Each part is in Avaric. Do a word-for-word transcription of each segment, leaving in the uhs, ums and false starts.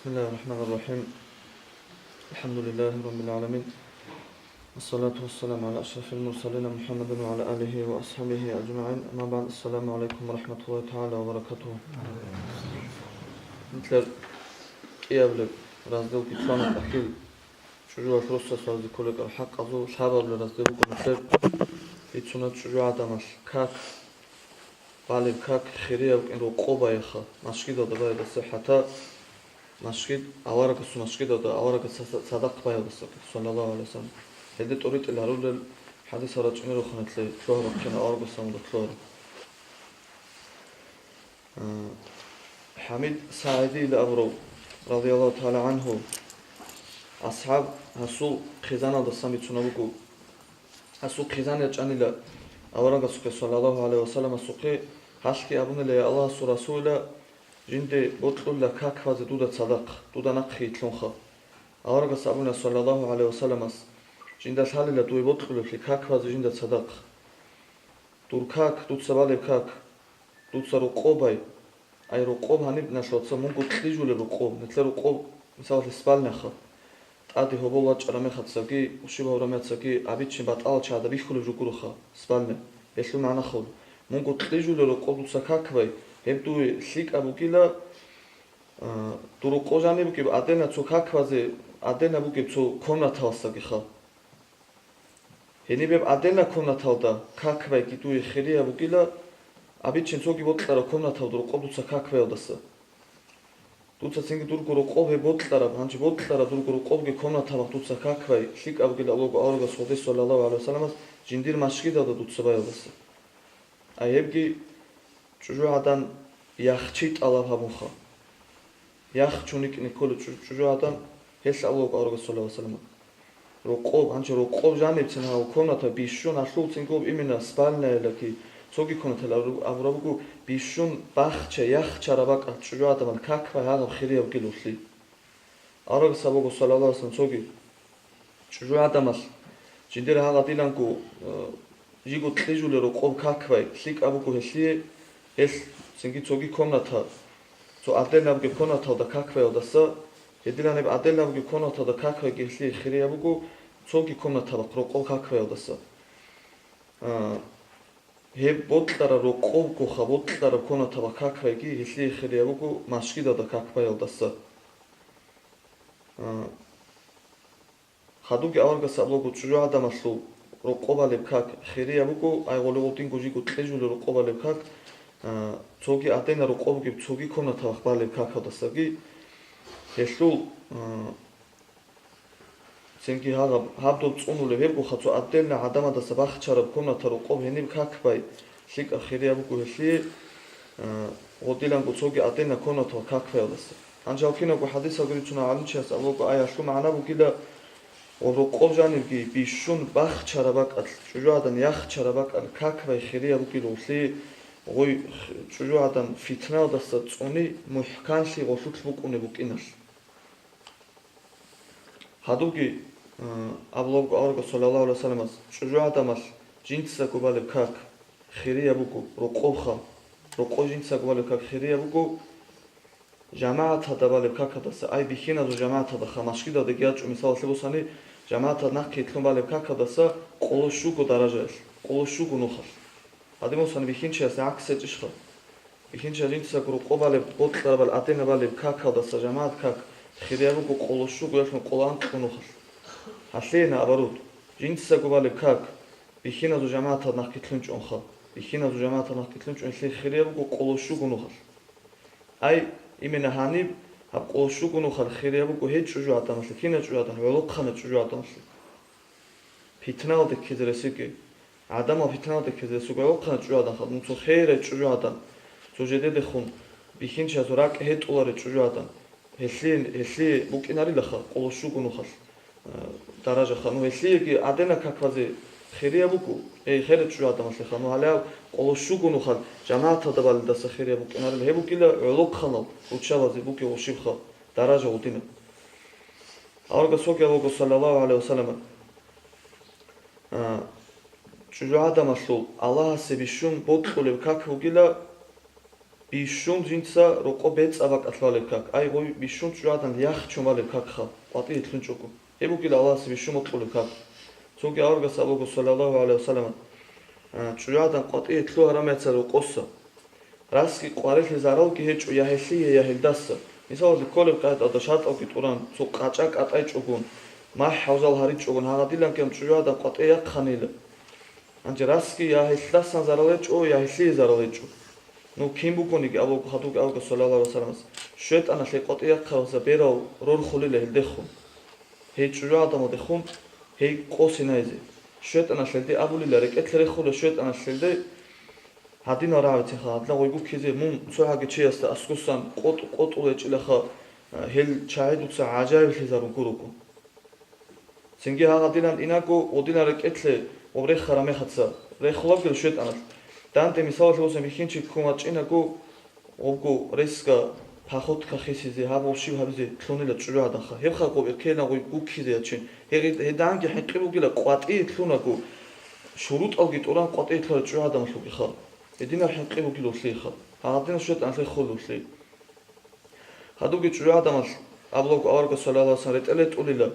بسم الله الرحمن الرحيم. الحمد لله رب العالمين. والصلاة والسلام على أشرف المرسلين محمد وعلى آله وأصحابه أجمعين. أما بعد، السلام عليكم ورحمة الله تعالى وبركاته. Нилъер кӀиабилеб разделги цоанаб тӀахьил чӀужуялъ росасда кколеб хӀакъазул лъабабилеб раздел буго нилъер. Бицуна чӀужугӀаданалъ как балеб как хирияб букӀин рокъоб байха, машгидалда байдаса, хӀатта машгид, аварагасул машгидалда аварагас цадахъ баялдаса, саллаллагьу гӀалайгьи вассалам. Гьелде тӀоритӀил гьарулел хӀадисал рачӀунел рухъана лъе лъугьараб кин аварагасда лъугьараб. А, ХӀамид СагӀидиил абурав, радияллагьу тагӀала гӀангьу, асхӀаб, гьасул хъизаналдасан бицунеб буго. Гьасул хъизан ячӀанила аварагасухъе, саллаллагьу гӀалайгьи вассаламасухъе, гьалъги абунила: «Я Аллагьасул Расулилла, жинде бокьула как базе дуда цадахъ, дуда нахъе итлъунха». Аварагас абуна, саллаллагьу гӀалайгьи вассаламас: «Жинда лъалила дуе бокьулеблъи как базе жинда цадахъ. Дур как, дуца балеб как, дуца рокъоб бай». Ай рокъоб гьаниб налъуца мунго кьижулеб рокъоб, нилъер рокъоб, мисалалъе, спальняха. ТӀаде гьобол вачӀараб мехацаги, ушиб гьабураб мехацаги, абичин батӀалал чагӀазда бихьулеб жо гуроха спальня. Гьелъул магӀна хъула: мунго кьижулеб рокъоб дуца как бай, гьеб дуе лъикӀаб бугила, а, дур рокъоб жаниб бугеб, отдельно цо как базе, отдельно бугеб цо комнаталдасагиха. Гьениб гьеб отдельно комнаталда как байги дуе хирияб бугила, абичин цоги бокьараб комнаталда рокъоб дуца как баялдаса. Дуца цинги дурго рокъоб гьеб бокьараб, гьанже бокьараб дурго рокъобги комнаталъ дуца как бай, лъикӀаб бугила абуго аварагас гьоде, саллаллагьу гӀалайгьи вассаламас, жиндир машгидалда дуца баялдаса. Ай гьебги чӀужугӀадан яхчи тӀалаб гьабунха. Яхчун йикӀине кколев чӀу-, чӀужугӀадан, гьелъ абула вукӀа аварагас, саллаллагьу гӀалайгьи вассалам. Рокъоб, гьанже рокъоб жаниб цин гьав комната бищун гьалъул цинги об именно спальнаяла ки цоги комнатала абу-, абураб буго, бищун бахча, яхчараб бакӀалъ чӀужугӀадамал как бай гьагъаб хирияб гилулъи. Аварагас абуго, саллаллагьу гӀалайгьи вассалам, цоги чӀужугӀадамал жиндир гьагъадиланго, э, жиго кьижулел рокъоб как бай, лъикӀаб буго гьелъие, гьелъ цинги цоги комната, цо отдельно бугеб комнаталда как баялдаса, гьединаниб отдельно бугеб комнаталда как байги гьелъие хирияб буго цоги комнаталъ рокъоб как баялдаса. А, гьеб бокьараб рокъобгоха, бокьараб комнаталъ как байги гьелъие хирияб буго машгидалда как баялдаса. А, Хадубги аварагас абулаго чӀужугӀадамалъул рокъоб балеб как хирияб буго, ай гъоле гъодинго жиго кьижулел рокъоб балеб как, а, цоги отдельно рокъоб бугеб цоги комнаталъ балеб какалдасаги, гьелъул, а, цинги гьагъаб, гьаб доб цӀунулеб гьебгоха цо отдельно гӀадамаздаса бахчараб комната рокъоб гьениб как бай, лъикӀаб хирияб буго гьелъие, а, гъодиланго цоги отдельно комнаталъ как баялдаса. Гьанже гьав кинабго хӀадисалги рицуна гӀалимчияс абулаго, аялъул магӀна бугила, ва рокъоб жанибги бищун бахчараб бакӀалъ, чӀужугӀадан яхчараб бакӀалъ как бай хирияб бугелъулъи, гъой чӀужугӀадан фитналдаса цӀуни мухӀканлъи гъолъулъ букӀунеб букӀиналъ. Гьадубги, а, абулаго аварагас, саллаллагьу гӀалайгьи вассаламас, чӀужугӀадамалъ жинцаго балеб как хирияб буго, рокъобха, рокъоб жинцаго балеб как хирияб буго, жамагӀаталда балеб какалдаса, ай бихьиназул жамагӀаталдаха, машгидалдаги ячӀо, мисалалъе босани, жамагӀаталда нахъе итлъун балеб какалдаса къоло щуго даражаялъ, къоло щуго нухалъ. Гьадин босани бихьинчиясе гӀакс гьечӀищха? Бихьинчияс жинцаго рокъоб балеб, бокьараб балеб, отдельно балеб какалдаса жамагӀат как хирияб буго къоло щугоялъ къоло анкьго нухалъ. Гьалъие наоборот, жинцаго балеб как бихьиназул жамагӀаталда нахъе итлъунчӀонха, бихьиназул жамагӀаталда нахъе итлъунчӀонлъи хирияб буго къоло щуго нухалъ. Ай, именно гьаниб гьаб къоло щуго нухалъ хирияб буго гьей чӀужугӀадамалъе, кинай чӀужугӀадан, гӀолохъанай чӀужугӀадамалъе. Питналде ккезе ресиги, гӀадамал питналде ккезе ресиги, гӀолохъанай чӀужугӀадан хадуб, цо херай чӀужугӀадан, цо жидедехун бихьинчиясул ракӀ гьетӀуларай чӀужугӀадан. Гьелъие, гьелъие букӀинарилаха къоло щуго нухалъ, э, даражаха. Ну, гьелъиеги гӀадина каказе хирияб буго, эй, херай чӀужугӀадамалъеха. Ну, гьале гьаб къоло щуго нухалъ жамагӀаталда балелдаса хирияб букӀинарила. Гьеб бугила гӀолохъанал руччабазе бугеб гъушибха даража гъудинаб. Аварагас вугев вуго, саллаллагьу гӀалайгьи вассалам, а, чӀужугӀадамалъул Аллагьасе бищун бокьулеб как бугила, Бищун жинца рокъо бецӀа бакӀалъ валеб как, ай гъой бищун чӀужугӀадан яхчун валеб какха, къватӀие лъунчӀого. Гьеб бугила Аллагьасе бищун бокьулеб как. Цоги аварагас абуго, саллаллагьу гӀалайгьи вассалам, а, чӀужугӀадан къватӀие лъугьараб мехалъ рокъоса. Расги къварилъи заралги гьечӀо я гьелъие, я гьелдаса. Мисалалъе, кколеб къагӀидаялда шартӀалги тӀуран, цо къачӀа кӀатӀайчӀогун, махӀ гьавзал гьаричӀогун, гьагъадиланги чӀужугӀадан къватӀие яхъанила. Гьанже расги я гьелъдасан зарал гьечӀо, я гьелъие зарал гьечӀо. Ну, кин бугониги абуго хадубги абуго, саллаллагьу гӀалайгьи вассаламас, щайтӀаналъе къватӀие яхъаралъа берал рорхулила гьелдехун. Гьей чӀужугӀадамалдехун гьей къосинайзе. ЩайтӀаналъ гьелде абулила, рекӀелъ рехула щайтӀаналъ гьелде, гьадинал рагӀабицинха, гьадла гъой гуккизе, мун цо гьаги чиясда аскусан къотӀ-къотӀулечӀилаха, гьел чагӀи дуца гӀажаиблъизарун гуруго. Цинги гьагъадилан инаго, гъодилан рекӀелъе ва рехараб мехаца, рехулабгила щайтӀаналъ. Данде мисалалъе босун бихьинчи ккун вачӀинаго, гъобго ресго походка хисизе, гьаб гъоб щиб гьабизе лъунила чӀужугӀаданха. Гьеб халкъ гъоб эркелан гъой гуккизе ячин. Гьегъи-, гьеданги хӀинкъи бугила къватӀие лъунаго, шурутӀалги тӀуран къватӀие лъугьарал чӀужугӀадамалъулгиха. Гьединаб хӀинкъи бугила уллиха. Гьагъадинаб щайтӀаналъе хулуллъи. Гьадубги чӀужугӀадамалъ абулаго аварагас, саллаллагьу гӀалайгьи вассалам, ретӀеле тӀулила.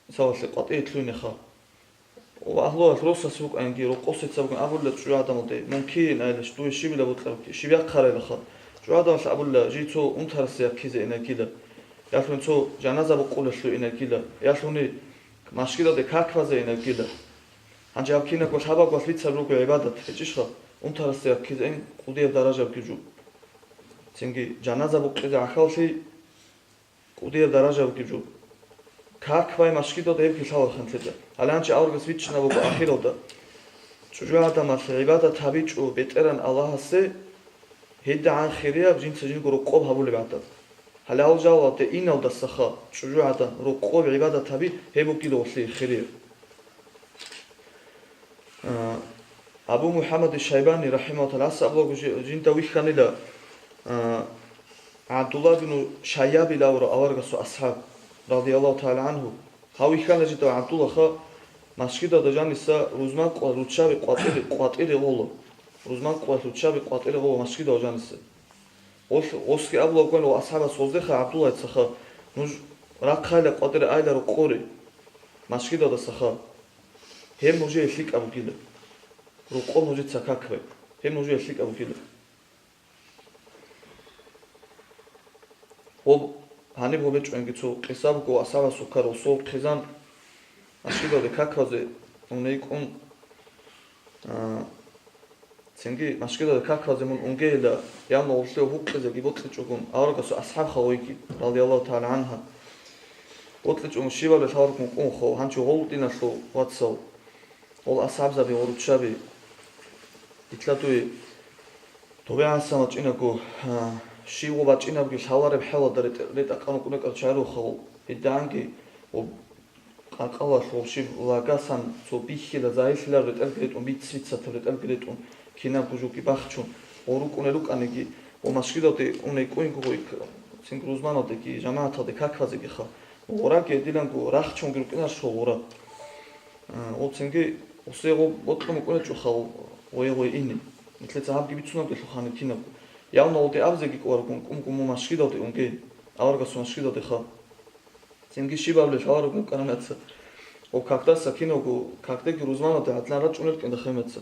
Мисалалъе, къватӀие лъугьинеха. Ва агьлуялъ росас вукӀанги, рокъосеца бугин абулила чӀужугӀадамалде, мун киин айилищ, дуе щибила бокьарабги, щиб яхъарайлаха. ЧӀужугӀадамалъ абулила, жий цо унтарасе яхъизе инагила, ялъуни цо жаназа букъулелъул инагила, ялъуни машгидалде как базе инагила. Гьанже гьаб кинабго лъабабго лъицал руго гӀибадат, гьечӀищха? Унтарасе яхъизе ин кӀудияб даражабги жо. Цинги жаназа букъизе гӀахьаллъи кӀудияб даража бугеб жо. Как бай машгидалда гьебги лъалаха нилъеда. Гьале гьанже аварагас виччана буго ахиралда. ЧӀужугӀадамалъ гӀибадат гьабичӀо БетӀергьан Аллагьасе, гьедигӀан хирияб жинца жинго рокъоб гьабулеб гӀадаб. Гьале гьал жалалде иналдасаха чӀужугӀадан рокъоб гӀибадат гьаби, гьеб бугила уллие хирияб. А, Абу МухӀаммад Шайбани, рахӀимагьуллагь, гьас абулаго жи-, жинда вихьанила, а, ГӀабдулла бину Шайяб илавра аварагасул асхӀаб, радияллагьу тагӀала гӀангьу. Гьав вихьана жинда ГӀабдуллаха, машгидалда жаниса рузман къвалъ руччаби къватӀире, къватӀире гъоло. Рузман къвалъ руччаби къватӀире гъоло машгидал жаниса. Гъолъ-, гъосги абулаго ва асхӀабас гъоздеха ГӀабдуллайцаха, нуж рахъайла къватӀире айла рокъоре машгидалдасаха. Гьеб нужее лъикӀаб бугила. Рокъоб нужеца как бай. Гьеб нужее лъикӀаб бугила. Гъоб, гьаниб гъобечӀоинги цо къиса буго, асхӀабасул ккарал сов хъизан, машгидалде как базе унейкӀун, а, цинги машгидалде как базе мун унгейила, явно гъорлъе гьукъизеги бокьичӀогун, аварагасул асхӀаб хавойги, радияллагьу тагӀала гӀангьа. БокьичӀогун щибаб лъаларгун кӀун хов, гьанчо гъол диналъул вацал. Гъол асхӀабзаби ва руччаби, итла дуе ТӀубигӀасан вачӀинаго, а, щивго бачӀинабги лъалареб хӀалалда ретӀ-, ретӀа-, къан рукӀунекӀар чагӀи рухъа гъол. ГьедигӀанги ва къаркъалалъ гъоб щиб лагасан цо бихьила, загьирлъилаб ретӀелги ретӀун, бицбицатаб ретӀелги ретӀун, кинабго жоги бахчун, гъо рукӀунел рукӀаниги, ва машгидалде уней кӀуинго гъой к-, цинги рузманалдеги, жамагӀаталде как базегиха. Гъораги гьедиланго рахчунги рукӀинарищ гъо гъора. А, гъо цинги гъосие гъо бокьун букӀунечӀоха гъое-гъое ине. Нилъеца гьабги бицунабгелъул ханиб кинабго. Явно гъоде абизеги кӀоларгун, кӀумгун мун машгидалде унге, аварагасул машгидалдеха. Цинги щибабли лъаларгун кӀаранаца. Гъо кагдаса кинавго, кагдеги рузманалде гӀадлан рачӀунел кӀинда хемеца.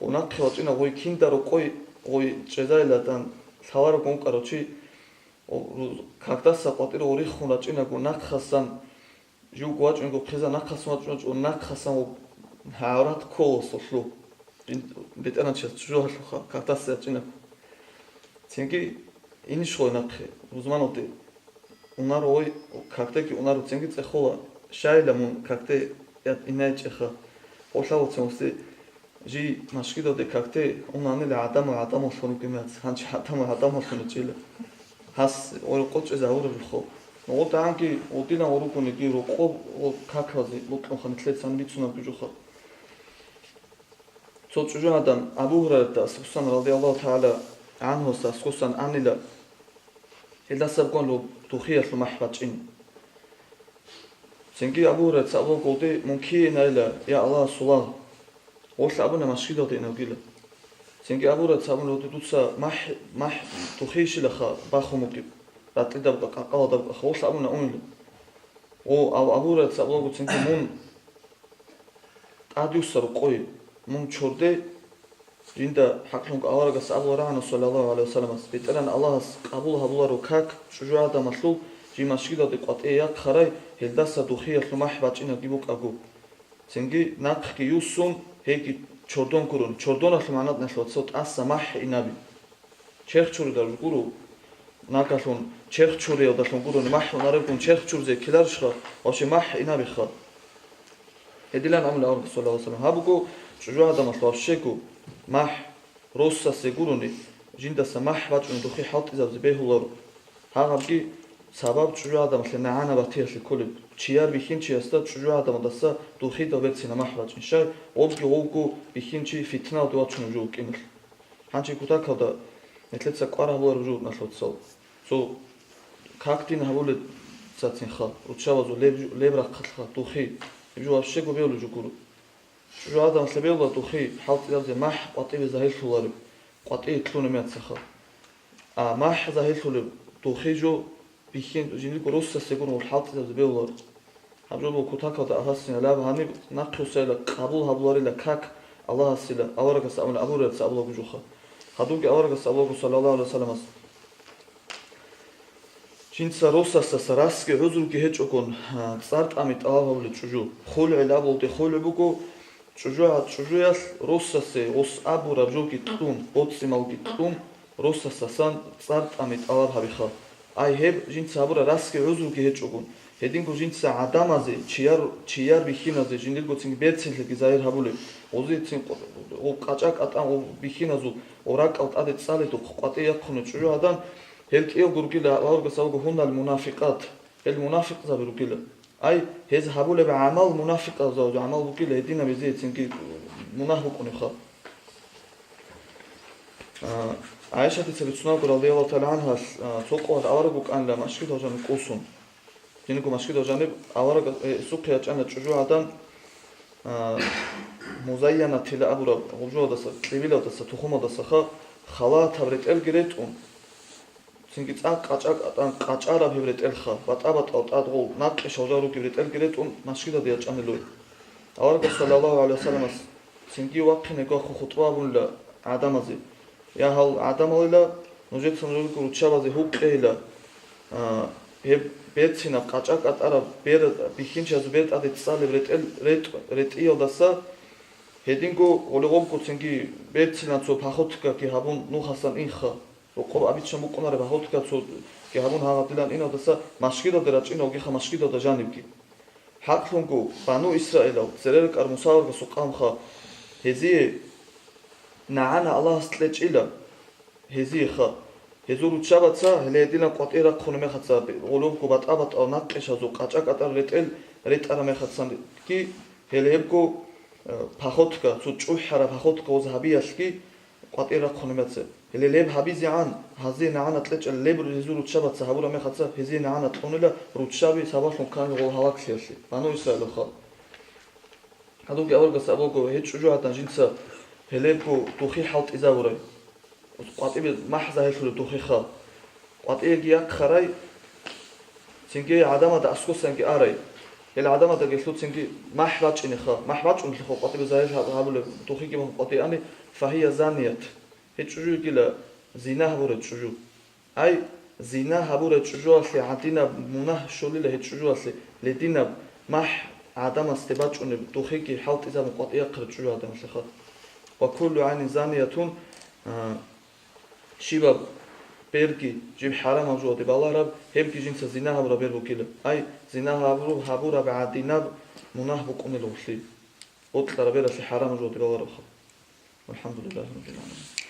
Гъо нахъе вачӀина гъой кинда рокъой гъой чӀезайиладан лъаларгун кӀарав чи, гъо ру-, кагдаса къватӀир гъо риххун рачӀинаго нахъасан Живго вачӀунго хъизан нахъасан вачӀун вачӀун, нахъасан ва гӀаврат ккола сулъу. БетӀергьанчияс чӀужугӀалъуха, кагдаса ячӀинаб. Цинги инищ гъой нахъе, рузманалде. Унар гъой, кагдеги унар цинги цӀехола, щайила мун кагде я-, инайчӀеха. Гъолъа вуцин вусе Жий машгидалде кагде унанила гӀадамал гӀадамаллъун ругемац, гьанчи гӀадамал гӀадамаллъун ручӀила. Гьас гъой къочӀезавураб жухъо. НугъутагӀанги гъудинав ругониги рокъоб гъо каказе бокьун ханилъецан бицунаб бужуха. Цо чӀужу гӀадан Абу Гьурайрата аскусан радияллагьу тагӀала гӀанхуса аскусан анила, гьелдасаб гун духиялъул махӀ бачӀин. Цинги Абу Гьурайраца абула гъолде мун киейинайила, я Аллагьасул лагъ, гъолъ абуна машгидалде инавгила. Цинги абураб цо абуна, дуца махӀ, махӀ тухейищилаха бахун бугеб, ратӀлидаб къа-, къакъаладаб къаха, гъолъ абуна унила. О, аб-, абураб цо абулаго цинги мун тӀадюссаро къой, мун чорде, жинда хӀакълъун аварагас абула рагӀана, саллаллагьу гӀалайгьи вассаламас, БетӀергьан Аллагьас къабул гьабуларо как чӀужугӀадамалъул жий машгидалде къватӀие яхъарай, гьелдаса духиялъул махӀ бачӀинабги букӀаго. Цинги нахъги юссун, гьейги чордон гурони, чордоналъул магӀнаялъ цо тӀаса махӀ инаби. Черх чуридал гуро, нагалъун черх чуриялдалъун гурони махӀ унаребгун черх чуризе ккеларищха, вообще махӀ инабиха. Гьедилан абуна аварагас, саллаллагьу гӀалайгьи вассалам, гьаб буго чӀужугӀадамалъ вообще-го махӀ, росасе гурони, жиндаса махӀ бачӀунеб духи хӀалтӀизабизе бегьуларо. Гьагъабги сабаб чӀужугӀадамалъе нагӀана батиялъе кколеб, чияр бихьинчиясда чӀужугӀадамалдаса духида берцинаб махӀ бачӀин, щай гъобги гъовго бихьинчи фитналде вачунеб жо вукӀиналъ. Гьанже кутакалда нилъеца кӀвар гьабулареб жо налъуцал. Цо как дин гьабулеб цацинха, руччабазул леб жо-, леб рахъалъха, духи, гьеб жо вообще-го бегьулеб жо гуро. ЧӀужугӀадамалъе бегьула духи хӀалтӀизабизе махӀ къватӀибе загьирлъулареб, къватӀие кьунеб мехалъха. А махӀ загьирлъулеб духи жо бихьин жиндирго росасе гурони хӀалтӀизабизе бегьуларо. Гьаб жо буго кутакалда абасиналъ гьаниб нахъе вуссайила къабул гьабуларила как Аллагьасила, аварагас абуна абураб цо абулаго жуха. Гьадубги аварагас абулаго, саллаллагьу гӀалайгьи вассаламас, жинца росасдаса расги гӀузруги гьечӀогун, а, цӀар тӀами тӀалаб гьабулеб чӀужу, хулгӀи абулде хулгӀ буго, чӀужугӀа-, чӀужуялъ росасе гъос абураб жоги кьун, боцӀи-малги кьун, росасдасан цӀар тӀами тӀалаб гьабиха. Ай гьеб жинца гьабураб расги гӀузруги гьечӀогун, гьединго жинца гӀадамазе, чияр, чияр бихьиназе жиндиргоцинги берцинлъиги загьир гьабулеб, гъозецин къо-, гъо-, къачӀа-кӀатӀан гъо-, бихьиназул гъо ракӀал тӀаде цӀаледухъ къватӀие яхъунев чӀужугӀадан, гьел кӀиялго ругила, аварагас абуго, гьунал мунафикъат, гьел мунафикъзаби ругила. Ай, гьез гьабулеб гӀамал мунафикъазул гӀамал букӀила, гьединаб гьезиецинги мунагь букӀунебха. А, ГӀайшатица бицунаго, радияллагьу тагӀала гӀангьа, а, цо къоялъ авараг вукӀанила машгидал жанив кӀусун. Кинго машгидал жанив авараг, э, гьесухъе ячӀана чӀужугӀадан, а, Музайянатила абураб гъубжуялдаса, кьибилалдаса, тухумалдасаха халатаб ретӀелги ретӀун. Цинги цӀакъ къачӀа-кӀатӀан къачӀараб гьеб ретӀелха, батӀа-батӀал тӀад гъол накъи шалжал ругеб ретӀелги ретӀун, машгидалде ячӀанила. Аварагас, саллаллагьу гӀалайгьи вассаламас, цинги вахъинегохъун хутӀба абунила гӀадамазе: «Я, гьал гӀадамалила, нужеца нужерго руччабазе гьукъейила, а, гьеб берцинаб къачӀа-кӀатӀараб бер-, бихьинчиясул бер тӀаде цӀалеб ретӀел-, ретӀ-, ретӀиялдаса, гьединго гъолигъобго цинги берцинаб цо походкаги гьабун нухасан инха». Рокъоб абиччан букӀунареб гьагьудкацоги гьабун гьагъадилан иналдаса машгидалде рачӀинавгиха машгидалда жанибги. ХӀакълъунго, Бану Исраилал, церерекӀар Мусагаргасул къавмха, гьезие нагӀана Аллагьас кьечӀила гьезиеха. Гьезул руччабаца, гьеле гьединаб къватӀие рахъуна мехаца, гъолобго батӀа-батӀал накъишазул къачӀа-кӀатӀар ретӀел ретӀара мехацанги, гьеле гьебго, э, походка, цо чӀухӀараб походка гъоз гьабиялъги, къватӀир рахъуна меца. Гьеле леб гьабизегӀан, гьазие нагӀана кьечӀел леб гьезул руччабаца гьабураб мехаца, гьезие нагӀана кьунила руччаби сабаблъун ккани гъол гьалаклъиялъе, Бану Исраилалха. Гьадубги аварагас абуго, гьеб чӀужугӀадан жинца гьелебго духи хӀалтӀизабурай. КъватӀибе махӀ загьирлъулеб духиха. КъватӀиеги яхъарай, цинги гӀадамада аскосанги арай. Гьел гӀадамадаги лъуцинги махӀ бачӀинеха. МахӀ бачӀунелъухъа къватӀибе загьир гьаб-, гьабулеб духиги мун къватӀиани, фагьия заният. Гьеб чӀужу йигила зина гьабурай чӀужу. Ай, зина гьабурай чӀужуялъе гӀадинаб мунагь щолила гьеб чӀужуялъе, лединаб махӀ гӀадамасде бачӀунеб духиги хӀалтӀизабун къватӀиахъарай чӀужу гӀадамалъеха. Ва куллу гӀайнин заниятун, а, щибаб берги жиб хӀарамаб жугьаде балараб, гьебги жинца зина гьабураб бер букӀила. Ай, зина гьабуру-, гьабураб гӀадинаб мунагь букӀунел гъулъи, бокьараб бералъе хӀарамаб жугьаде баларабха. Валхамдулиллагьи раббил гӀаламин.